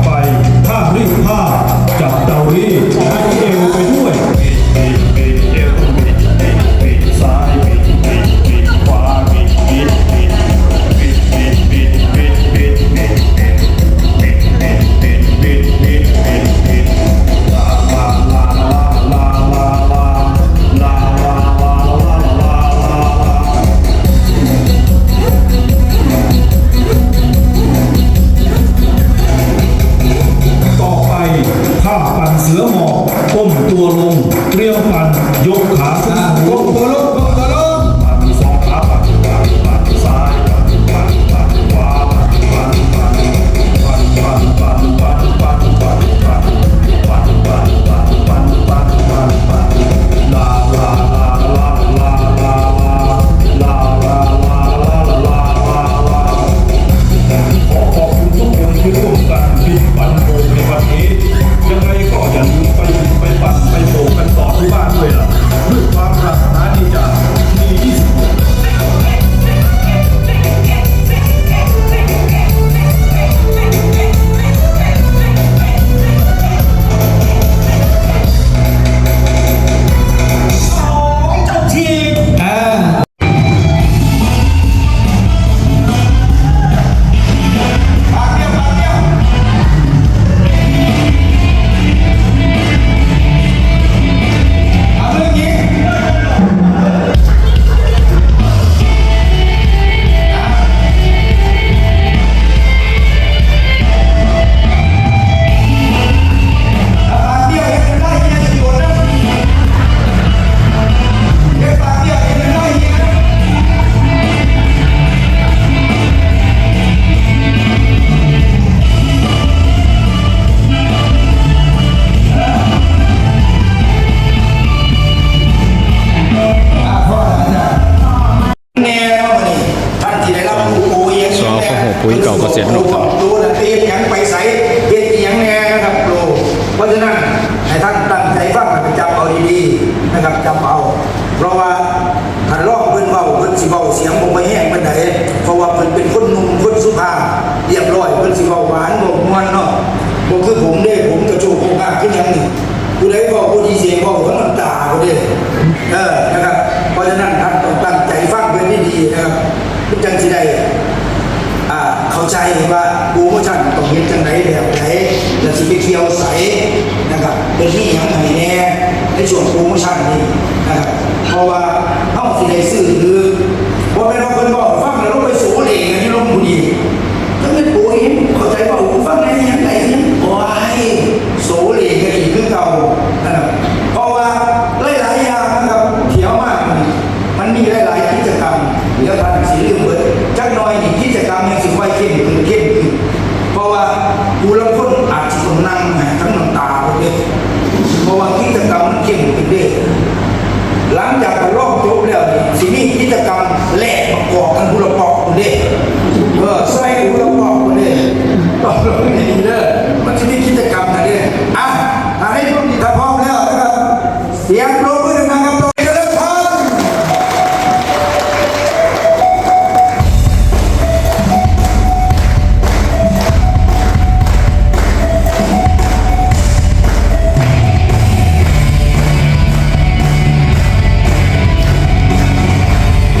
ไป ถ้ารีบผ้า จับเตารีด ให้เอวไปด้วย บิด บิด บิด เอว บิด บิด บิด ซ้าย บิด บิด บิด ขวา บิด บิด บิด บิด บิด ลา ลา ลา ลา ลา ลา ลา ลา ลา ลา ลา ลา ลา ลา ต่อไป ท่าปั่นเสือหมอบ ก้มตัวลง เตรียมปั่น ยกขาขึ้น อ่า สูง ก้มตัวลง ก้มตัวลง ปั่นสองขา ปั่น ปั่น ปั่นซ้าย ปั่น ปั่น ปั่นขวา ปั่น ปั่น ปั่น ขอขอบคุณทุกคนที่ร่วมกันบินปั่นโป่งในวันนี้ ยังไงก็อย่าลืมไปบินไปปั่นไปโป่งกันต่อที่บ้านด้วยล่ะ ด้วยความปรารถนาดีจาก ที ยี่สิบหก เจ้าถิ่น อ่า ແນ່ ແລ້ວບັດນີ້ ທ່ານຊິໄດ້ຮັບຮູ້ໂອ້ຍ ສ ໂອ້ ປຸ້ຍເກົ່າກະສຽນນອກ ໂຕນັ້ນໄປເຮັດຫຍັງໄປໃສ ເຮັດອີ່ຫຍັງແນ່ນະຄັບ ໂອ້ ເພາະສະນັ້ນ ໃຫ້ທ່ານຕັ້ງໃຈຟັງ ແລ້ວກໍຈັບເອົາດີໆນະຄັບ ຈັບເອົາ ເພາະວ່າທ່ານລອງເພິ່ນເວົ້າ ເພິ່ນຊິເວົ້າສຽງບໍ່ຄ່ອຍແຮງປານໃດ ເພາະວ່າເພິ່ນເປັນຄົນໜຸ່ມ ຄົນສຸພາບ ລຽບຮ້ອຍ ເພິ່ນຊິເວົ້າຫວານ ເວົ້າມ່ວນເນາະ ບໍ່ຄືຜົມເດ້ ຜົມກະໂຈກໂຄກາກຄືຫຍັງນີ້ ຜູ້ໃດເວົ້າບໍ່ດີຊິເວົ້າທັງນ້ຳຕາພຸ້ນເດ້ ເອີ ນະຄັບ ເພາະສະນັ້ນທ່ານຕ້ອງຕັ້ງໃຈຟັງເພິ່ນດີໆນະຄັບ ມັນຈັ່ງຊິໄດ້ ອ່າ ເຂົ້າໃຈວ່າໂປຣໂມຊັນຕ້ອງເຮັດຈັ່ງໃດແບບໃດ ແລ້ວຊິໄປທ່ຽວໃສນະຄັບ ເພິ່ນມີຫຍັງໃຫ້ແດ່ໃນຊ່ວງໂປຣໂມຊັນນີ້ນະຄັບ ເພາະວ່າເຮົາຊິໄດ້ຊື້ຖືກ ບໍ່ແມ່ນວ່າເພິ່ນເວົ້າໃຫ້ຟັງແລ້ວລົງໄປໂສເຫຼກກັນຢູ່ລົມພຸ້ນອີກ ຈັ່ງແມ່ນໂປຣອີກ ເຂົ້າໃຈເວົ້າໃຫ້ຟັງແດ່ ອີ່ຫຍັງໄດ້ອີ່ຫຍັງ ໂອ້ຍ ໂສເຫຼກກັນອີກຄືເກົ່ານະຄັບ ເພາະວ່າຫຼາຍໆຢ່າງນະຄັບ ທີ່ເຮົາມານີ້ ມັນມີຫຼາຍໆກິດຈະກຳ ດຽວທ່ານຊິລືມເບິດ ຈັກໜ່ອຍນີ້ກິດຈະກຳຍັງຊິຄ່ອຍເຂັ້ມຂຶ້ນ ເຂັ້ມຂຶ້ນ ເພາະວ່າຜູ້ລາງຄົນອາດຊິຕ້ອງນັ່ງໃຫ້ທັງນ້ຳຕາເບິດເດ້ ເພາະວ່າກິດຈະກຳມັນເຂັ້ມຂຶ້ນເດ້ ຫຼັງຈາກປະລອງຈົບແລ້ວນີ້ ຊິມີກິດຈະກຳແລກປະກອບກັນຜູ້ລະປອກພຸ້ນເດ້ ເອີ ໃສ່ຜູ້ລະປອກພຸ້ນເດ້ ຕ້ອງລົງດີໆເດີ ມັນຊິມີກິດຈະກຳຫັ້ນເດ້ ອ່ະ ໃຫ້ພວກນີ້ຖ້າພ້ອມແລ້ວນະຄັບ ສຽງປຣບມືດັງໆ ກັບໂຕເຈລິນພອນ. ເ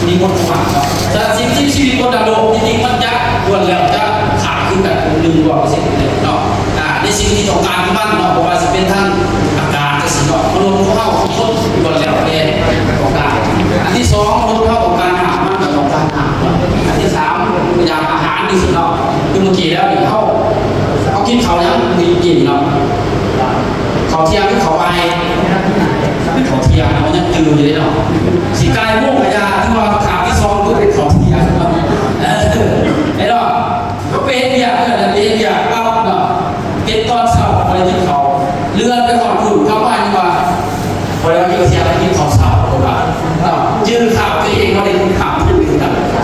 ມີໝົດທຸກຢ່າງເນາະ. ສາລະສິ່ງມີຊີວິດບົນດາວໂລກ ທີ່ຈິງມັນຈະລ້ວນແລ້ວຈະຂາດຄືກັນ ໜຶ່ງຮ້ອຍເປີເຊັນເນາະ. ອາ ໃນສິ່ງທີ່ຕ້ອງການຂອງມັນເນາະ ບໍ່ວ່າຊິເປັນທາງອາກາດຈັ່ງຊີ້ເນາະ ມະນຸດຂອງເຮົາທຸກຄົນລ້ວນແລ້ວແຕ່ຕ້ອງການ. ອັນທີສອງ ມະນຸດເຮົາຕ້ອງການນ້ຳ ມັນກໍຕ້ອງການນ້ຳ. ອັນທີສາມ ຢ່າງອາຫານຈັ່ງຊີ້ເນາະ ຄືເມື່ອກີ້ແລ້ວນີ້ ເຮົາ ເຮົາກິນເຂົ້າຫຍັງມື້ກີ້ເນາະ? ເຂົ້າທ່ຽງ ເຂົ້າບ່າຍ ເຂົ້າທ່ຽງ ເຮົາຍັງຕື່ນຢູ່ເດ້ເນາະ. ຊິກາຍໂມງກະຢ່າ ຖືວ່າຄາບທີສອງຄືເປັນເຂົ້າທ່ຽງເນາະ. ເອີ ໄອ້ເນາະ ເຮົາໄປເຮັດວຽກ ເອີ ໄປເຮັດວຽກປັບເນາະ ເຮັດຕອນເຊົ້າບໍ່ໄດ້ກິນເຂົ້າ ເລື່ອນໄປຮອດພຸ້ນ ເຂົ້າມາຍັງວ່າ ບໍ່ໄດ້ກິນເທີ່ຍງ ກິນເຂົ້າເຊົ້າ ເພິ່ນວ່າເນາະ. ຈື່ຄາບຕົວເອງບໍ່ໄດ້ກິນຄາບ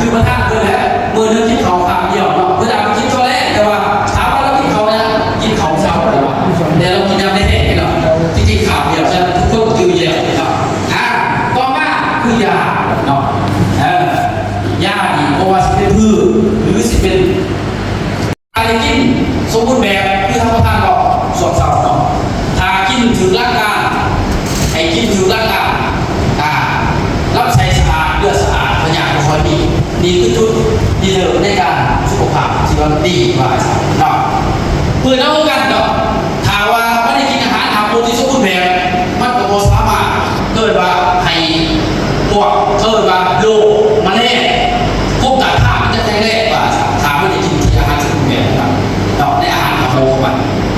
ຄືປະທານເພິ່ນແຫຼະ ມື້ໜຶ່ງກິນເຂົ້າຄາບດຽວເນາະ. ເພິ່ນອາດໄປກິນຕອນແລງ ແຕ່ວ່າຖາມວ່າລາວກິນເຂົ້າຫຍັງ? ກິນເຂົ້າເຊົ້າ ເພິ່ນວ່າ ແຕ່ລາວກິນຍາມແລງເນາະ ທີ່ຈິງຄາບດຽວ. ສະນັ້ນທຸກຄົນຈື່ຢູ່ແລ້ວເນາະ. ອາ ຕໍ່ມາຄືຢາເນາະ. ເອີ ຢານີ້ບໍ່ວ່າຊິເປັນພືດ ຫຼື ຊິເປັນ ຖ້າໄດ້ກິນສົມບູນແບບ ຄືທ່ານປະທານເວົ້າຊ່ວງເຊົ້າເນາະ ຖ້າກິນຖືກຫຼັກການ ໃຫ້ກິນຖືກຫຼັກການ ອາ ລຳໄສ້ສະອາດ ເລືອດສະອາດ ພະຍາດບໍ່ຄ່ອຍມີ. ນີ້ຄືຈຸດລິເລີ່ມໃນການສຸຂະພາບທີ່ວ່າດີວ່າຊັ້ນເນາະ. ເພື່ອນຳກັນເນາະ ຖ້າວ່າບໍ່ໄດ້ກິນອາຫານຫ້າໝູ່ທີ່ສົມບູນແບບ ມັນກໍບໍ່ສາມາດ ເອີ້ນວ່າໃຫ້ພວກ ເອີ້ນວ່າໂລກມະເຮັງ ພູມຕ້ານທານມັນຈະແຂງແຮງກວ່າ ຖ້າມັນໄດ້ກິນທີ່ອາຫານສົມບູນແບບເນາະ ໃນອາຫານຂອງມັນ.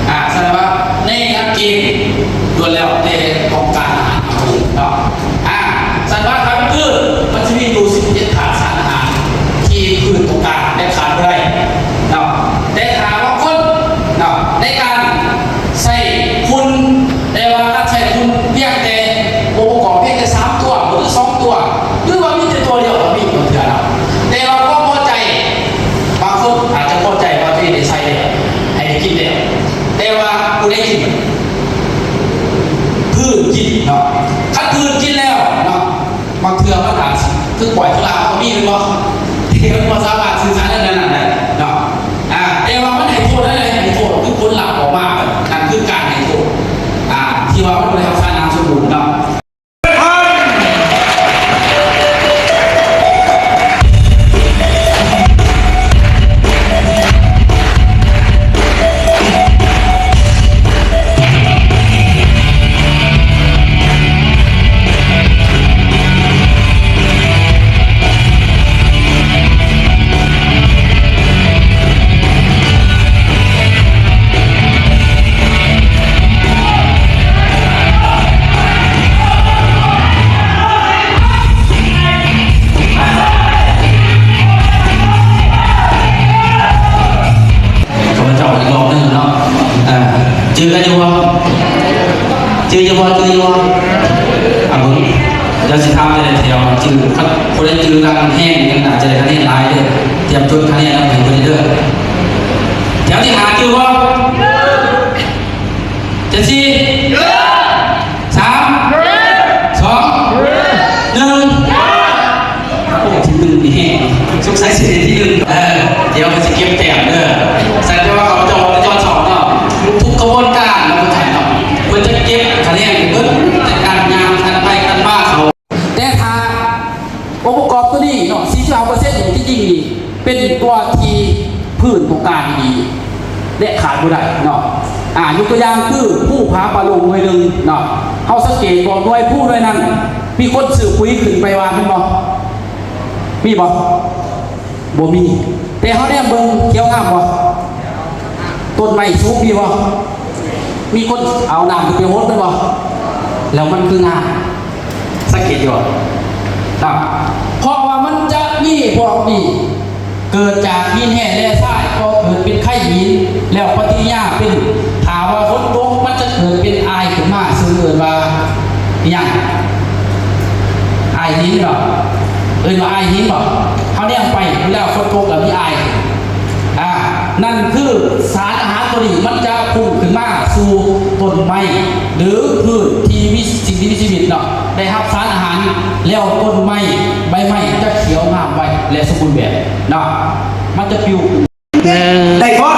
ອາ ສະນັ້ນວ່າໃນຫຼັກເກນລ້ວນແລ້ວແຕ່ຕ້ອງການອາຫານຂອງມັນເນາະ. ອາ ສະນັ້ນວ່າຖ້າເປັນພືດ ມັນຈະມີຢູ່ສິບເຈັດທາດສານອາຫານທີ່ພືດຕ້ອງການ ແລະ ຂາດບໍ່ໄດ້ເນາະ. ແຕ່ຖ້າວ່າຄົນເນາະ ໃນການໃຊ້ຝຸ່ນ ແຕ່ວ່າການໃຊ້ຝຸ່ນພຽງແຕ່ອົງປະກອບພຽງແຕ່ສາມຕົວ ຫຼື ສອງຕົວ ຫຼືວ່າມີແຕ່ຕົວດຽວກໍມີບາງເທື່ອເນາະ. ແຕ່ວ່າຄວາມພໍໃຈ ບາງຄົນອາດຈະພໍໃຈວ່າຕົວເອງໄດ້ໃສ່ແລ້ວ ໃຫ້ໄດ້ກິນແລ້ວ ແຕ່ວ່າຜູ້ໃດກິນ ຜື່ນກິນເນາະ. ຄັນຜື່ນກິນແລ້ວເນາະ ບາງເທື່ອມັນອາດຊິ ຄືປ່ອຍທຸລາກໍມີແມ່ນບໍ່? ທີ່ມັນບໍ່ສາມາດສື່ສານອັນນັ້ນໄດ້ເນາະ. ອາ ແຕ່ວ່າມັນໃຫ້ໂທດໄດ້ ໃຫ້ໂທດຄືຜົນລັບອອກມາ ນັ້ນຄືການໃຫ້ໂທດ ອາ ທີ່ວ່າມັນບໍ່ໄດ້ຮັບສານອາຫານສົມບູນເນາະ. ຂ້າພະເຈົ້າອີກຮອບໜຶ່ງເນາະ ເອີ ຈື່ກັນຢູ່ບໍ່? ຈື່ຢູ່ບໍ່? ຈື່ຢູ່ບໍ່? ອາ ເບິ່ງ ດຽວຊິຖາມແຕ່ລະແຖວ ຈື່ ຄັນຜູ້ໃດຈື່ກັນແຮງ ອາດຈະໄດ້ຄະແນນຫຼາຍເດີ. ຕຽມຈົດຄະແນນນຳໃຫ້ເພິ່ນເດີ. ແຖວທີຫ້າຈື່ບໍ່? ເຈັດສີ່ ສາມ ສອງ ໜຶ່ງ. ໂອ້ ທີໜຶ່ງນີ້ແຮງ ສົງໄສຊິໄດ້ທີໜຶ່ງ. ເອີ ດຽວເພິ່ນຊິເກັບແຕ້ມເດີ. ສັງເກດວ່າເຂົາເຈົ້າຈອດສອບເນາະ ທຸກຂະບວນການເນາະ ເພິ່ນຈະເກັບຄະແນນເບິດ ແຕ່ການຍ່າງຄັນໄປຄັນມາເຂົາ. ແຕ່ຖ້າອົງປະກອບຕົວນີ້ເນາະ ສີ່ສິບຫ້າເປີເຊັນ ທີ່ຈິງນີ້ ເປັນຕົວທີ່ພື້ນຂອງການດີ ແລະ ຂາດບໍ່ໄດ້ເນາະ. ອາ ຍົກຕົວຢ່າງຄືພູຜາປ່າໂລ່ງໜ່ວຍໜຶ່ງເນາະ ເຮົາສັງເກດບໍ່ ໜ່ວຍພູໜ່ວຍນັ້ນ ມີຄົນຊື້ປຸຍຂຶ້ນໄປຫວ່ານແມ່ນບໍ່? ມີບໍ່? ບໍ່ມີ. ແຕ່ເຮົາແນມເບິ່ງຂຽວງາມບໍ່? ຕົ້ນໄມ້ສູງມີບໍ່? ມີຄົນເອົານ້ຳຂຶ້ນໄປຫົດແມ່ນບໍ່? ແລ້ວມັນຄືງາມ. ສັງເກດຢູ່ບໍ່? ເນາະ ເພາະວ່າມັນຈະມີພວກນີ້ ເກີດຈາກຫີນແຮ່ແຮ່ຊາຍ ກໍເກີດເປັນໄຄຫີນ ແລ້ວປະຕິກິລິຍາເປັນ ຖ້າວ່າຝົນຕົກ ມັນຈະເກີດເປັນອາຍຂຶ້ນມາ ເຊິ່ງເອີ້ນວ່າ ອີຫຍັງ? ອາຍຫີນເນາະ ເອີ້ນວ່າອາຍຫີນເນາະ. ເຮົາແນມໄປເວລາຝົນຕົກແລ້ວມີອາຍ ອາ ນັ້ນຄືສານອາຫານຕົວນີ້ ມັນຈະພຸ່ງຂຶ້ນມາສູ່ຕົ້ນໄມ້ ຫຼື ພືດທີ່ມີສິ່ງທີ່ມີຊີວິດເນາະ ໄດ້ຮັບສານອາຫານ ແລ້ວຕົ້ນໄມ້ ໃບໄມ້ຈະຂຽວງາມໄວ ແລະ ສົມບູນແບບເນາະ ມັນຈະປິວ ໄດ້ບໍ່?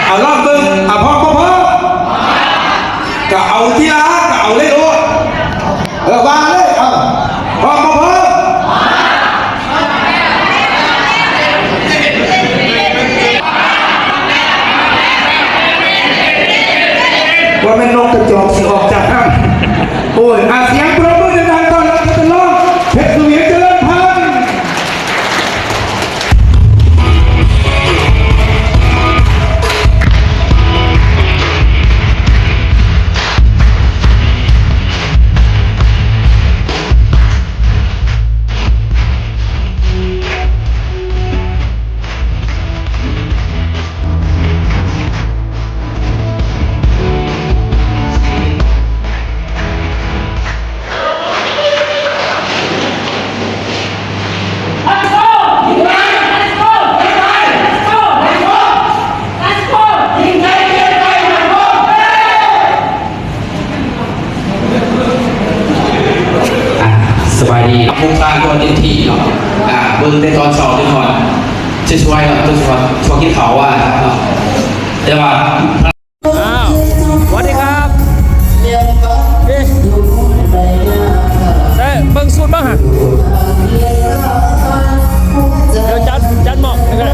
ເອົາລອງເບິ່ງ ເອົາ ພ້ອມບໍ່ພ້ອມ? ກະເອົາຕິລະ ກະເອົາເລີຍໂລດ ເອີ ວ່າເລີຍ ເອົາ ພ້ອມບໍ່ພ້ອມ? ເຕັມທີ່ເນາະ ອ່າ ເບິ່ງແຕ່ຕອນເຊົ້າຈົນຮອດ ຊ່ວຍໆ ເນາະ ຈົນຮອດຊ່ວງກິນເຂົ້າວ່າເນາະ ແຕ່ວ່າ ອ້າວ ສະຫວັດດີຄັບ ເອີ ໃສ່ເບິ່ງຊຸດເບິ່ງຫັ້ນ ດຽວຈັດ ຈັດໝອກໃຫ້ກໍໄດ້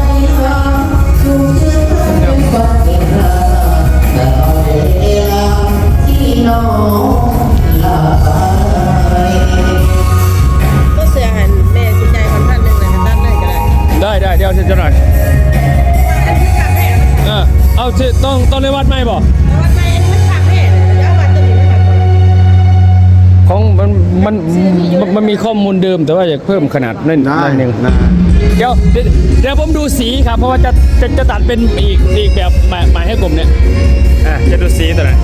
ບໍ່ເຊື່ອຫັ້ນ ແມ່ຊິຈ່າຍກ່ອນພັນໜຶ່ງ ແລ້ວກໍຕັດເລີຍກໍໄດ້ ໄດ້ໆ ດຽວຈັກໜ້ອຍ ເອີ ເອົາ ຕ້ອງ ຕ້ອງໄດ້ວັດໃໝ່ບໍ່? ວັດໃໝ່ ອັນນີ້ມັນຂາດແທ້ ເອົາວັດຕົວນີ້ມາວັດກ່ອນ ຂອງມັນ ມັນ ມັນມີຂໍ້ມູນເດີມ ແຕ່ວ່າຢາກເພີ່ມຂະໜາດໜ້ອຍ ໄດ້ ໜ້ອຍໜຶ່ງ ໄດ້ ດຽວ ດຽວ ດຽວຜົມດູສີຄັບ ເພາະວ່າຈະ ຈະ ຈະຕັດເປັນອີກ ອີກແບບ ໝາຍ ໝາຍໃຫ້ກົມເນຍ ອ່າ ຈະດູສີຕົວນັ້ນ.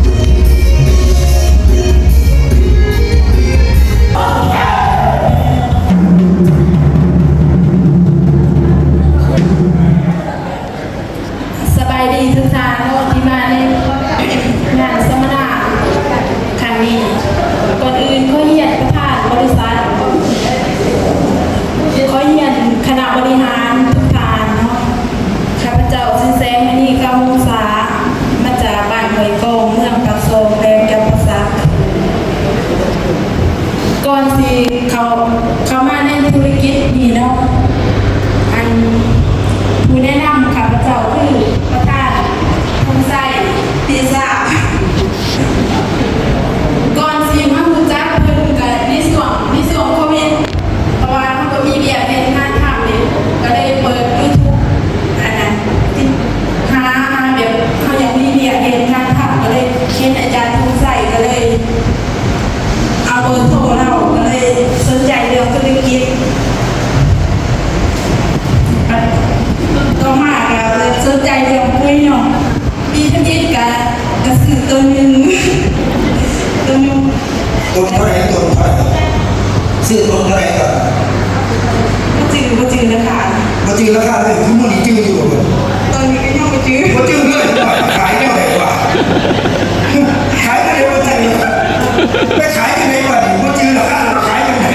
ສະບາຍດີທຸກທ່ານເນາະ ທີ່ມາໃນງານສຳມະນາຄັ້ງນີ້. ກ່ອນອື່ນຂໍຮຽນປະທານບໍລິສັດ, ຂໍຮຽນຄະນະບໍລິຫານທຸກທ່ານເນາະ. ຂ້າພະເຈົ້າຊື່ແສງມະນີ ກຳວົງສາ ມາຈາກບ້ານຫ້ວຍກອງ ເມືອງປາກຊ່ອງ ແຂວງຈຳປາສັກ. ກ່ອນຊິເຂົ້າ ເຂົ້າມາໃນທຸລະກິດນີ້ເນາະ ອັນ ຜູ້ແນະນຳຂ້າພະເຈົ້າຄືປະທານ ພົງໄຊ ເດຊາ. ກ່ອນຊິມາຮູ້ຈັກເພິ່ນກະໃນຊ່ວງ ໃນຊ່ວງໂຄວິດ ເພາະວ່າເຮົາກໍມີວຽກເຮັດງານທຳເດ ກໍເລີຍເປີດຢູທູບ ອັນນັ້ນ ຫາ ຫາແບບເຮົາຢາກມີວຽກເຮັດງານທຳ ກໍເລີຍເຫັນອາຈານພົງໄຊ ກໍເລີຍເອົາເບີໂທລາວ ກໍເລີຍສົນໃຈເລື່ອງທຸລະກິດ. ຕໍ່ມາກໍເລີ່ມສົນໃຈເລື່ອງປຸ໋ຍເນາະ ປີທຳອິດກະ ກະຊື້ໂຕໜຶ່ງ ໂຕໜຶ່ງ. ຕົ້ນເທົ່າໃດ? ຕົ້ນເທົ່າໃດ? ຊື້ຕົ້ນເທົ່າໃດກ່ອນ? ບໍ່ຈື່ ບໍ່ຈື່ລາຄາ ບໍ່ຈື່ລາຄາເລີຍ. ທຸກມື້ນີ້ຈື່ຢູ່ບໍ່? ຕອນນີ້ກໍຍັງບໍ່ຈື່ ບໍ່ຈື່ເລີຍ. ຂາຍແນວໃດວະ? ຂາຍແນວໃດບໍ່ຈື່? ໄປຂາຍຈັ່ງໃດວະ? ບໍ່ຈື່ລາຄາ ຂາຍຈັ່ງໃດ?